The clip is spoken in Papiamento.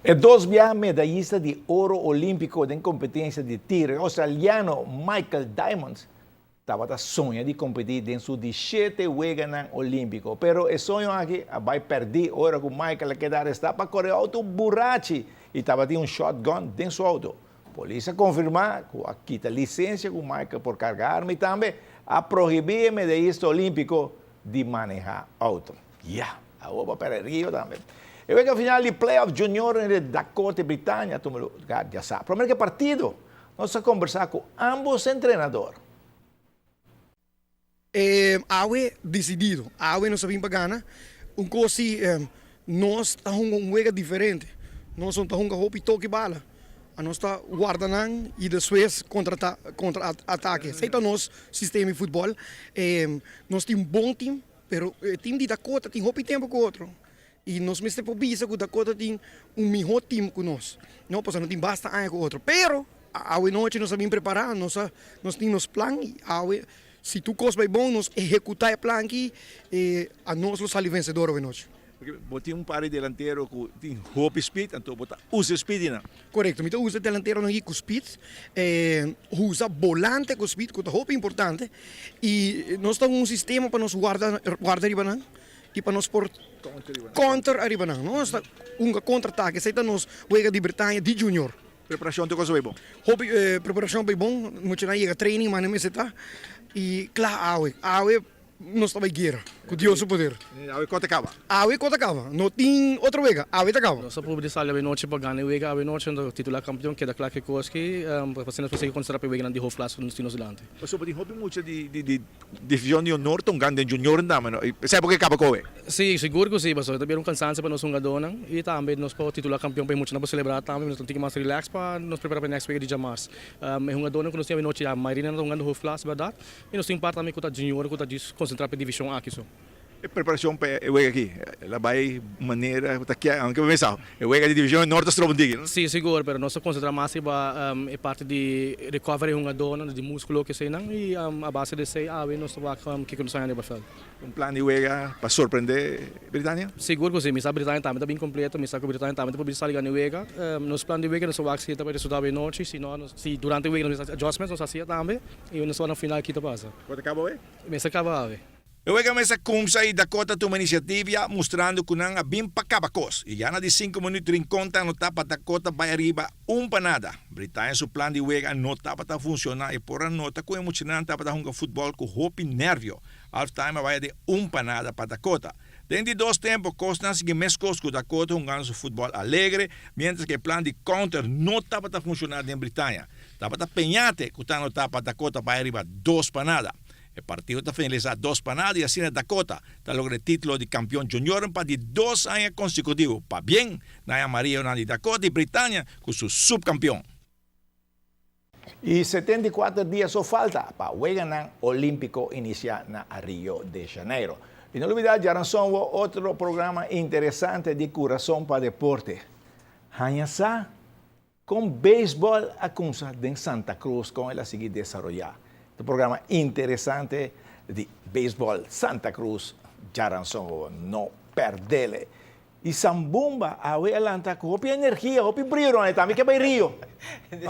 E dos biaha medayista di oro olímpiko den kompetensia di tiro, e australiano Michael Diamonds, tabata soña di kompetí den su di shete Weganan Olímpiko. Pero e soño aki a bai pèrdí ora ku Michael a keda arestá pa kore outo burachi i tabatin un shotgun den su outo. Polis a konfirmá ku a kita lisensia ku Michael por karga arma i tambe a prohibí e medayista olímpiko di manehá outo. Ya, awor pa pèrdè Rio tambe. E wega final di playoff junior entre Dakota i Britania a tuma lugar djasá. Promé ku e partido, nos a kombersá ku ámbos entrenador. Awe desidido, awe nos a bin pa gana. Un kos si, nos ta hunga un wega diferente. Nos no ta hunga hopi toki bala. Nos ta warda nan i despues kontra kontra atake. Esei ta nos sistema di futbòl. Nos tin un bon tim, pero e tim di Dakota tin hopi tempu ku otro. I nos mester por bisa ku Dakota tin un mihó tim ku nos. No, pasobra no tin basta aña ku otro. Pero, awe nochi nos a bin prepará, nos a, nos tin nos plan i awe si tur kos bai bon nos ehekutá e plan aki, anos lo sali vensedor awe nochi. Pasobra bo tin un par di delantero ku tin hopi speed, anto bo ta usa e speed di nan. Korekto, mi ta usa e delanteronan aki ku speed, usa bolante ku speed ku ta hopi importante i nos ta un sistema pa nos warda, warda riba nan. I pa nos por counter ariba nan. Nos ta hunga contra atake. Esei ta nos wega di Bretaña di junior. Preparacion tur cosa bay bon? Hopi preparacion bay bon. Muchanan yega training mane mester ta. I kla awe. Awe nos ta bay guera ku Dios su poder. Awe kota kaba? Awe kota kaba. No tin otro wega. Awe ta kaba. Nos a prueba di sali awe nochi pa gana e wega awe nochi. Anto titula campeon keda kla ke kos ki pa asina nos por sigui konsentra pa e weganan di hoofdklasse ku nos tin nos dilanti. Pasobra tin hopi mucha di Division di honor ta un gan den junior nan tambe no? Esei por ke kaba koe? Sí, sigur ku sí, pasobra ta bira un kansansia pa nos hungadónan i tambe nos por titulá kampion pa e muchanan por selebrá tambe, nos ta un tiki mas relax pa nos prepará pa e next wega di djamars. E hungadónan ku nos tin awenochi ya mayoria nan ta hungando hoofdklas, bèrdat? I nos tin un par tambe ku ta junior ku ta djis konsentrá pa e divishon aki so. E preparacion pa e wega aki la bay manera cu ta kier, aunke bo mesa e wega di division nor ta stroba un tiki, no? Si, sigur, pero nos ta concentra mas riba e parti di recovery hungadornan, di musculo keseynan y a base di esey awe nos ta wak kiko nos ta haña riba veld. Un plan di wega pa sorprende Britania? Sigur cu si, mi sa Britania tambe ta bin completo, mi sa cu Britania tambe ta por bin sali gana e wega. Nos plan di wega nos ta wak si ta bay resulta awe nochi, si no, si durante e wega nos mester haci adjustments nos haci'e tambe y nos ta wak na final ki ta pasa. Bo ta caba awe? Mester caba awe. E wega mester kumsa i Dakota tuma inisiativia mustrando ku nan a bin pa kaba kos. I ya na di sinku minüt Rincon ta anotá pa Dakota bai ariba un pa nada. Britania su plan di wega no tabata funshoná i por a nota ku e muchanan tabata hunga futbòl ku hopi nèrvio. Half time a bai den un pa nada pa Dakota. Den di dos tempu kosnan a sigui meskos ku Dakota hungando su futbòl alegre miéntras ku e plan di counter no tabata funshoná den Britania. Tabata Peñate ku ta anotá pa Dakota bai ariba dos pa nada. E partido ta finalisá dos pa nada i asina Dakota ta logra e título di kampion junioren pa di dos aña konsekutivo. Pabien na e amarionan di Dakota i Britania ku su supkampion. I 74 dia so falta pa Weganan Olímpiko inisiá na Rio de Janeiro. I no lubidá djaranson wo otro programa interesante di Kurason pa Deporte. Haña sa Kon beisbòl a kumsa den Santa Cruz, kon el a sigui desaroyá. Ta un programa interesante di beisbòl Santa Cruz djaranson bo no pèrdele. I Sambumba awe a lanta ku hopi energia, hopi brio rònt e tambe ke bai Rio.